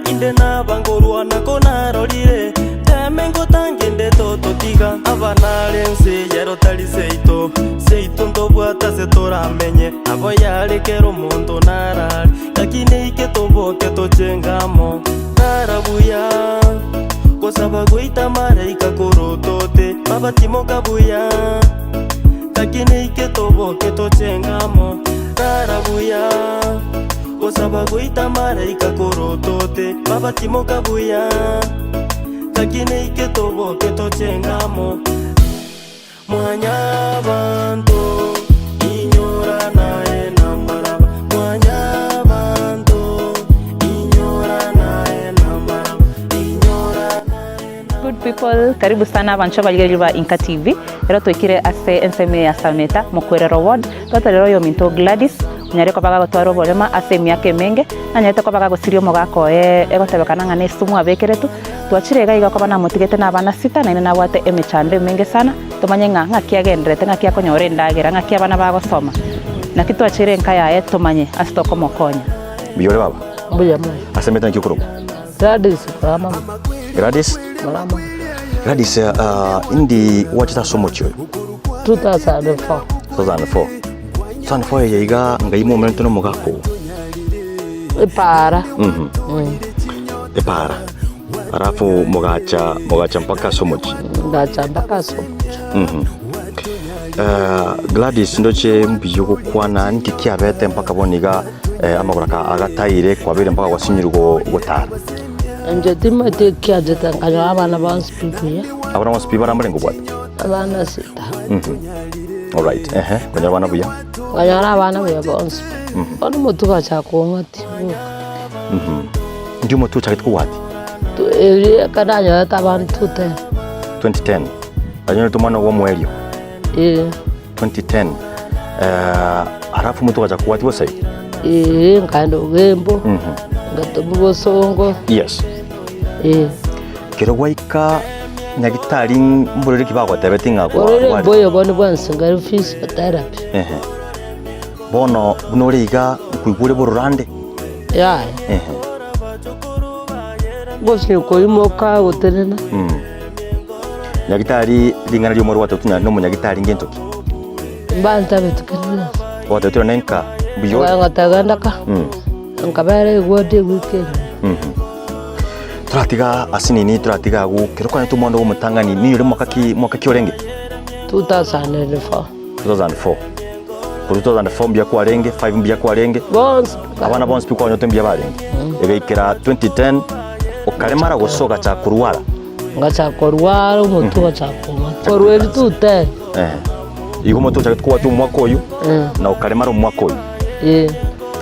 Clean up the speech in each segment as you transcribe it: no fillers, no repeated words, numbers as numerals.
inde nabangorwa nako narorire, teme ngotange nde tototiga. Aba nare ense yero tari seito, seito ntobwate ase toramenye, nabo yare kera omonto narare, gaki neike toboke tochenge amo. Rara buya, gosaba goita maraika korotote, baba timoka buya, gaki neike toboke tochenge amo. Rara buya. Gosaba goita maraika korotote, baba timoka buya, Gaki neike toboke tochenge amo. Mwanyabanto, inyora naye namaraba, Mwanyabanto, inyora naye namaraba, inyora naye namaraba. Good people, karibu sana abanchwa barigereria ba Inka TV. Ero twaikire ase ensemo eye ya Sameta, Mokwerero Ward, twatarera oyominto Gladys, Onyare koba gagotwara oborema ase emiaka emenge, nanyarete koba gagosiria omogaka oye egotebekana ng'a nesumu abekeretwe. Twachire iga iga koba namotigete na abana sita, naende nabwate emechando emenge sana, tomanye ng'a ng'aki agendererete, ng'aki akonyora endagera, ng'aki abana bagosoma. Naki twachire enka yaye tomanye ase tokomokonya. Mbuya ore baba? Mbuya mono. Ase emete naki okorokwa? Gladys Murama. Gladys? Murama. Gladys, uh, indi gwachete ase omochie oyo? 2004. 2004. 2004 eye iga ngai momerete nomogaka oo? Epaara. Mhm. Epaara. Alafu mogacha mogacha mpaka ase omochie. Ngacha mpaka ase omochie. Mhm. Eh, Gladys ndoche mbuya ogokwana nki kiabete mpaka bono iga eh, amagoro aka agataire kwabeire mpaka gwasinyirwe go- gotara. Inche timanyeti ekianchete nkanyora abana bonsi pi buya. Abana bonsi pi baramare nkobwate? Abana sita. Mhm. Alright, ehe, konyora abana buya. Nkanyora abana buya bonsi pi. Bono omotwe ogachaka kong'atia boka. Mhm. Ndi omotwe ochagete kogwatia? Erio ekero nanyorete abana 2010. 2010. Anyorete omwana ogo omoerio? Ee. 2010. Eh, alafu omotwe ogacha kogwatia bosa igo? Ee, nkaenda Ogembo, Mhm. ngatoma Bosongo, Yes. ee. Kero gwaika nyagitari mborere ki bagotebeti ng'a kwa- Orore kware- mboyo bono bwansi ngare physiotherapy. Ehe. Bono buna ore iga nkoigwa ore bororande? Yaya. Ehe. Gose koimoka gotenena. Mm. Nyagitari ring'ana ri'omoro gwatebetwe na nomonyagitari ngento ki? Mbantabeti kende gionsi. Gwatebetirwe na enka mbuya ore? Ngoteba genda ka, Mm. nkabera egwodi ewiki engima. Mhm. Toratiga ase nini toratiga agwo kero kwanyorete omwana ogo omotang'ani ninyore mwaka ki mwaka ki orenge? 2004. 2004. Korwa 2004 mbuya kwarenge, 5 mbuya kwarenge, Bonsi abana bonsi pi kwanyorete mbuya barenge. Egaikera 2010 okaremara gose ogachaka korwara. Ngachaka korwara omotwe ogachaka kong'ata. Korwa eri 2010. Eh. Igo omotwe ochagete kobwata omwaka oyio Eh. na okaremara omwaka oyio. Eh.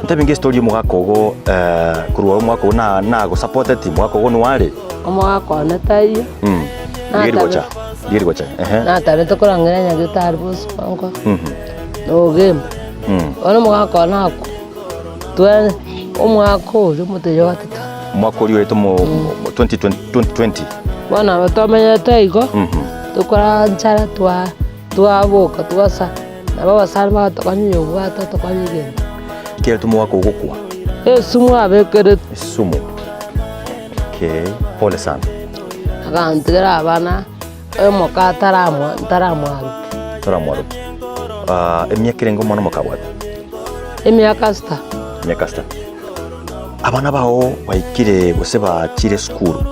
Ntebi nge story omogaka ogo eh, korwa omwaka ogo na nagosapoteti omogaka ogo nware. Omogaka one taiyo. Mm. Rigeri gocha. Rigeri gocha. Ehe. Natabete korang'ina nyagetari bosongo. Mhm. Na ogembo. Mm. Bono omogaka one akwa. Twe omwaka oria omoteria ogatato. Omwaka oria oete mo 2020 2020. Bono nabo tomenyete igo, Mhm. tokora nchara twa twaboka twasa, nabo abasani bagatokonya oyobwate otokonya egento. Ekero omogaka ogokwa. Esumu abekeretwe. Esumu. Okay, pole sana. Agantigera abana, oyomoka ataramwa ntaramwarokia. Toramwarokia. Ah, emiaka erenge omwana omoka abwate? Emiaka sita. Emiaka sita. Abana bao baikire gose bachire esukuru,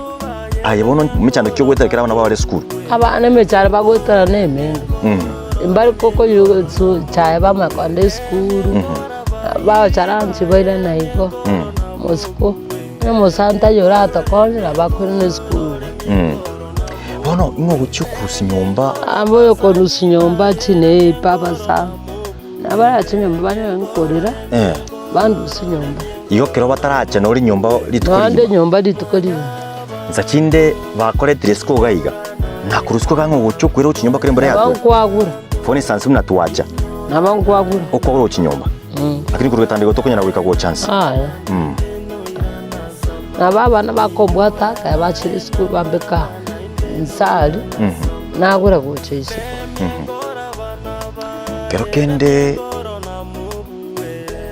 aye bono mechando ki ogoetera ekero abana bao bare esukuru? Abana emechando bagoetera na emenge. Mm. Mbari kokoywa su chaye bamanye kogenda esukuru, bagocha lunch bairana igo, Mm. mosiko. Onye omosani taiyo oratokonye nabo akoirana esukuru. Mm. Bono ing'o ogochia okorusia nyomba? Aba oyokorusia nyomba chineipa abasani. Nabarache nyomba banyore nkorera, Eh. bandusie nyomba. Igo ekero bataracha nore nyomba rituko Nonde rigima. nyomba rituko rigima. Nsa chinde bakoretire isiko iga iga, nakorwa isiko iga ng'a ogochia okoira gochia nyomba kere embura Nabo yature. nkwagura. For instance buna twacha, Nabo nkwagura. okwagura gochia nyomba, lakini korwa getanda igo tokonyara goika gocha nse. Aya. Mm. Nabo abana bakombwata ekero bachire esukuru bambeka nse aria, nagure gocha isiko. Kero kende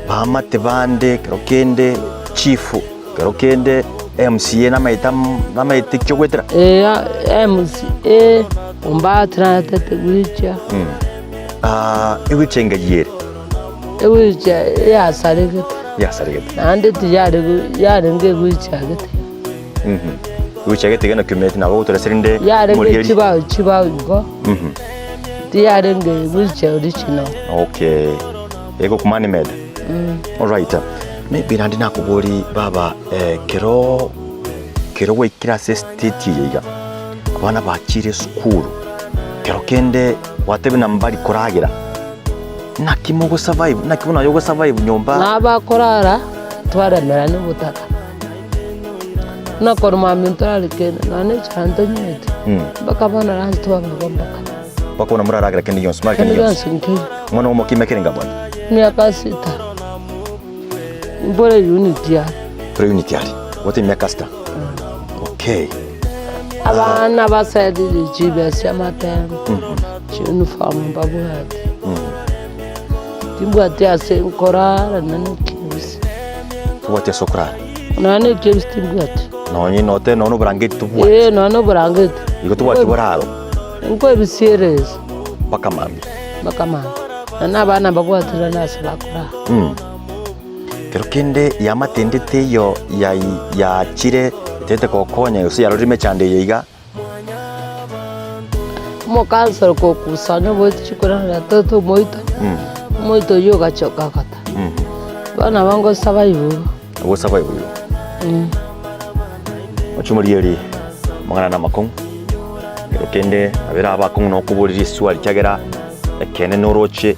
baamate bande, kero kende chifu, kero kende. MCA namaete am namaete ki ogoetera? Eeh MCA Ombati naetete wheelchair. Ewheelchair engayi ere? Ewheelchair yasaregete. Yasaregete. Naende tiyare yarenge ewheelchair gete. Wheelchair gete iga naki omanyete nabo ogotoresia rinde Yarenge omorigeri. chibao chibao igo, tiyarenge ewheelchair original. Okay, egokumani meda. Alright, maybe naende nakobori baba ekero kero gwaikire ase estate eye iga, abana bachire esukuru, kero kende gwatebia na mbari koragera, naki mogo survive naki buna aye ogo survive nyomba. Nabakorara twaremerana obotaka. Buna korwa mambia ntorare kende nonya na echae ntonywete, mpaka bono lunch twabagwa mpaka. Mpaka bono moraragera kende gionsi, morare Kende kende gionsi. gionsi nkeri. Omwana omoke ime kere ngabwate? Emiaka sita, mbore unit yare. Ore unit yare, obwate emiaka sita? Okay. Abana baserire chibesa chi'amatemo, chiuniform mbabwate. Timbwati ase nkorara nonya na ekebisi. Tobwati ase okorara? Nonya na ekebisi timbwati. Nonye note nonya na oborangeti tobwati? Ee, nonya na oborangeti. Igo tobwati boraro? Nkoebisiere ase. Mpaka mambia. Mpaka mambia. Nonya na abana mbabwati nonya ase bakorara. Kero kende yamatende teiyo yachire etete gokonya gose yarorire emechando eye iga. Omokansoro kokusanya oboiti chikorana toto omoito, omoito oyio ogacha okagota. Bono nabo ngosaba igo. Ogosaba igo igo. Oche omorigererie amang'ana na amakong'u, ekero kende nabo erabe akong'u na okoboria riswali ekiagera ekeene noroche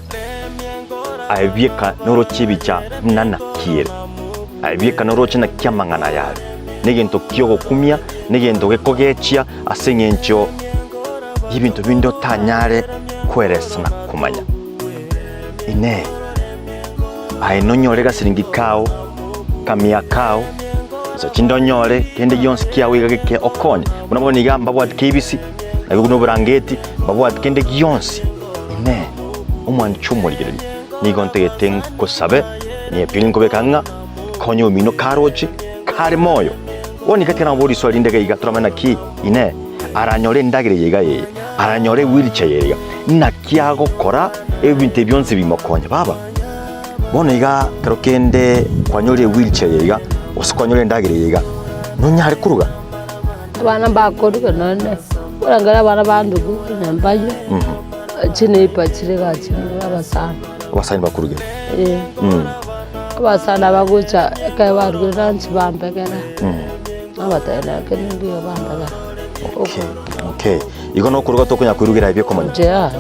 aye bieka noroche ebicha buna naki ere, aye bieka noroche naki amang'ana aya are. Negento ki'ogokumia, negento gekogechia ase engencho y'ebinto binde otanyare kweresa na komanya. Inee! Aye nonyore gasiringi kao, kamia kao, gose chinde onyore kende gionsi kiao iga geke okonye? Buna bono iga mbabwati keibisi, naki buna oborangeti, mbabwati kende gionsi. Inee! Omwancha omorigereria, nigo ntagete nkosabe, niepire nkobeka ng'a konya omino karoche kare moyo. Bono iga tiga naborie riswali rinde iga iga toramanye naki Inee, aranyore endagera eye iga eye, aranyore ewheelchair eye iga, naki agokora ebinto ebi bionsi bimokonye? Baba, bono iga ekero kende kwanyorire ewheelchair eye iga, gose kwanyora endagera eye iga, nonyare koruga? Abana mbakoruga nonye, koreng'ana abana ba ndugu onye mbaywe, chineighbour chire iga chinde abasani. Abasani bakorugera? Eh. Abasani abagocha ekero barugire lunch bambegera. Nabatebia naki nindiyo bambegera. Okay, okay. Igo nokoruga tokonya koirugera ebio komanya? Inche yaya,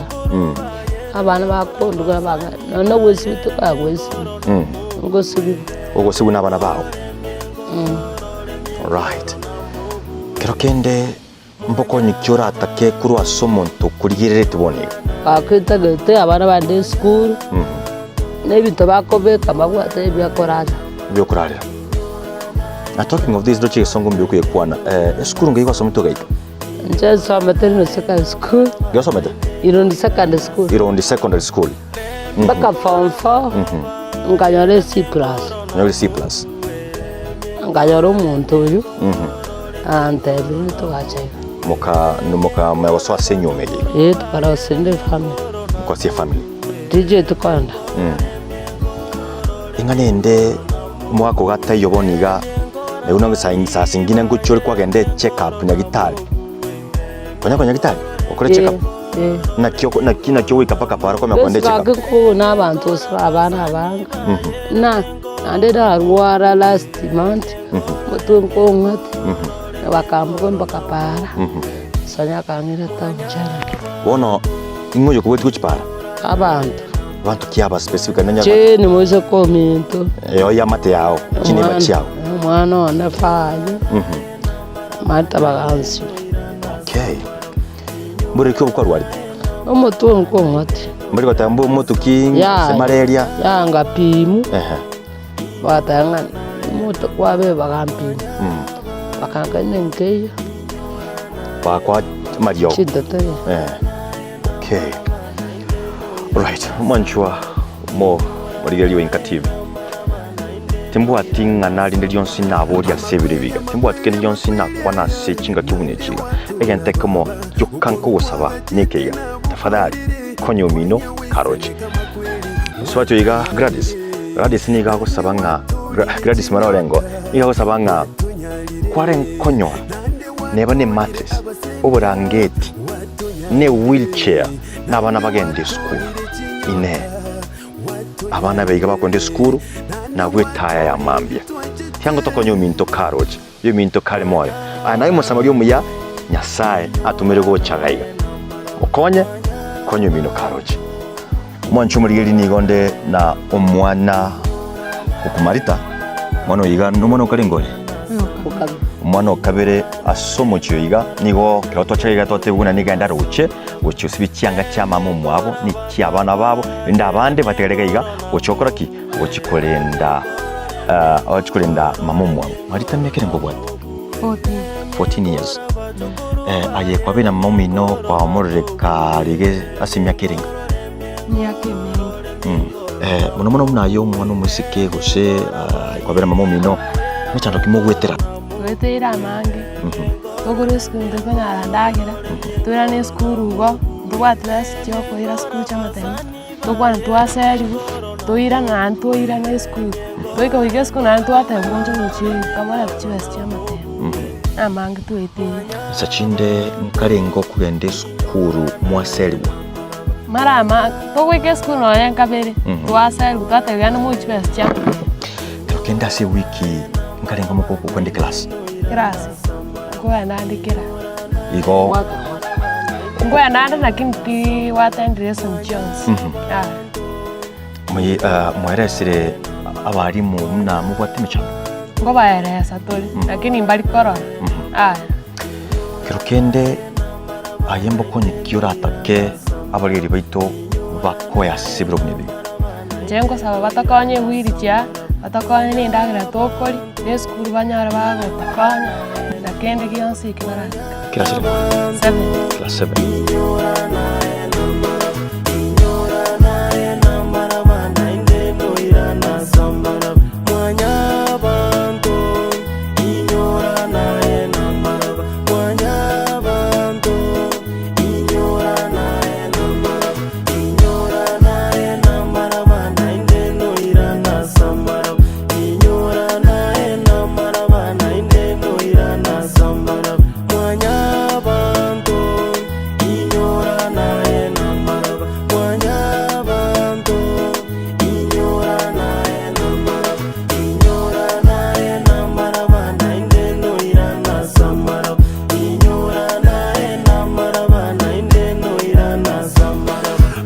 abana bakondugera bang'a nonya nogosibia tokagosibia, ngosibigwa. Ogosibwa na abana bao? Alright. Kero kende mbokonyi ki oratake korwa ase omonto okorigereretie bono iga? Gaki ntagete abana bande esukuru, na ebinto bakobeka mbabwate ebiakorara. Ebiokorarera. Na talking of this ndoche egesongo mbuya okoyekwana, esukuru ngai gwasomete ogaika? Inche nsomete Irundi Secondary School. Ngai osomete? Irundi Secondary School. Irundi Secondary School. Mpaka form four, nkanyora e C plus. Onyore C plus. Nkanyora omonto oyio, agantebirie togacha iga. Moka mokamanya gosoa ase enyomba eye iga. Ee tokarosia rende efamily. Mokarosia efamily. Tichieti kogenda. Ing'ana ende omogaka ogo ataiyo bono iga, naigwa nonye saa saa zingine ngochia ore kwagenda echeck up nyagitari. Konya konya nyagitari? Okore check up? Ee. Naki oko naki naki ogoika mpaka para okomanya kogenda Besa echeck up? gaki nkobuna abanto gose abana abange, na naende narwara last month, omotwe nkong'ati, bakamboka mpaka para, sonya akang'ira town general. Bono ing'o oyokobwetie gochia para? Abanto. Abanto ki aba specifically nonya Cheni moiseke ominto. Eyo y'amate yao, chineba chiao. Omwana one fayo, marita bagansibia. Okay. Mbore ki obokwarwarete? Omotwe nkong'ote. Mbori goteba mbu omotwe ki gose malaria? Yanga pimu, Ehe. bagateba ng'a omotwe kwabe bagampima, bakankania nkeiyo. Bagakoa amariogo. Chintoto Eh. Okay. Alright, omwanchwa omo morigereria o Inka TV. Timbwati ing'ana rinde rionsi naboria ase ebiro ebi iga, timbwati kende gionsi nakwana ase chingaki buna echi iga. Egento ekemo gioka nkogosaba neke iga, tafadhali konya omino karoche. Mosubati oyo iga Gladys, Gladys nigo agosaba ng'a Gladys mara orengo, nigo agosaba ng'a kware nkonyora neba ne mattress, oborangeti, ne wheelchair, na abana bagende esukuru. Inee! Abana baiga bakoenda esukuru nabwo etaya ya mambia. Tiango tokonye ominto karoche, ominto kare moyo. Aya naye Omosamaria omuya Nyasae atomire gocha gaiga. Mokonye, konya omino karoche. Omwanchi omorigeri nigo nde na omwana okomarita, omwana oyo iga nomwana okarenge ore? Omwana o kabere ase omochie oyo iga nigo ekero twachaka iga twatebigwa buna nigo aende aroche gochia gosibia chianga chia mama omwabo ne chi'abana babo, rende abande batigare iga iga gochia gokora ki? Gochia korenda gochia korenda mama omwabo. Marita emiaka erenge obwate? 14 years. Aye kwabeire na mama omino kwamorire kare iga ase emiaka erenge? Emiaka emenge. Mono mono buna aye omwana omoiseke gose kwabeire na mama omino, emechando ki mogwetera? Goeteire amange, tokore esukuru ntokonyara ndagera, toirane esukuru igo, ntobwati besa chia okoira sukuru chia amatemo, tokwane twaseriwa, toirana naende toirana esukuru, toika goika esukuru naende twatebiwa ngocha gochia nkamoreta chibesa chia amatemo, namange toeteire. Nsa chinde nkarenge okogenda esukuru mwaseriwa? Mara ama togoika esukuru nonye nkabere, twaseriwa twatebiwa genda moe chibesa chia amatemo. Ekero kende ase ewiki nkarenge omokoko okende class? Class, nkoenda ande kera. Igo. Nkoenda ande lakini tiwatendire lesson chionsi. Mwaeresire abalimu buna mobwate emechando? Nkobaeresa tore, lakini mbari korora. Aya. Kero kende aye mbokonye ki oratake abareri baito bakoe ase ebiro buna ebi? Inche nkosaba batokonye ewheelchair, batokonye na endagera tokoria, na esukuru banyare bagotokonya, na kende gionsi eki baratoke. Class ere? Seven. Class seven.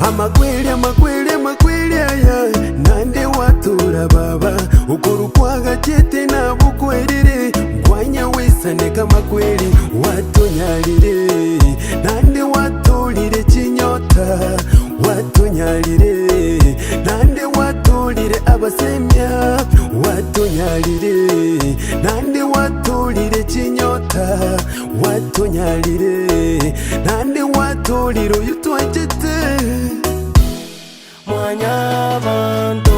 Amakweri, amakweri, amakweri aya, naende gwatura baba, okorwa kwagachete nabokwerire, nkwanyagwesaneka amakweri gwatonyarire, naende gwatorire chinyota, gwatonyarire, naende gwatorire abasemia, gwatonyarire, naende gwatorire chinyota, Gwatonyarire, naende gwatorire oyio twanchete. Mwanyabanto.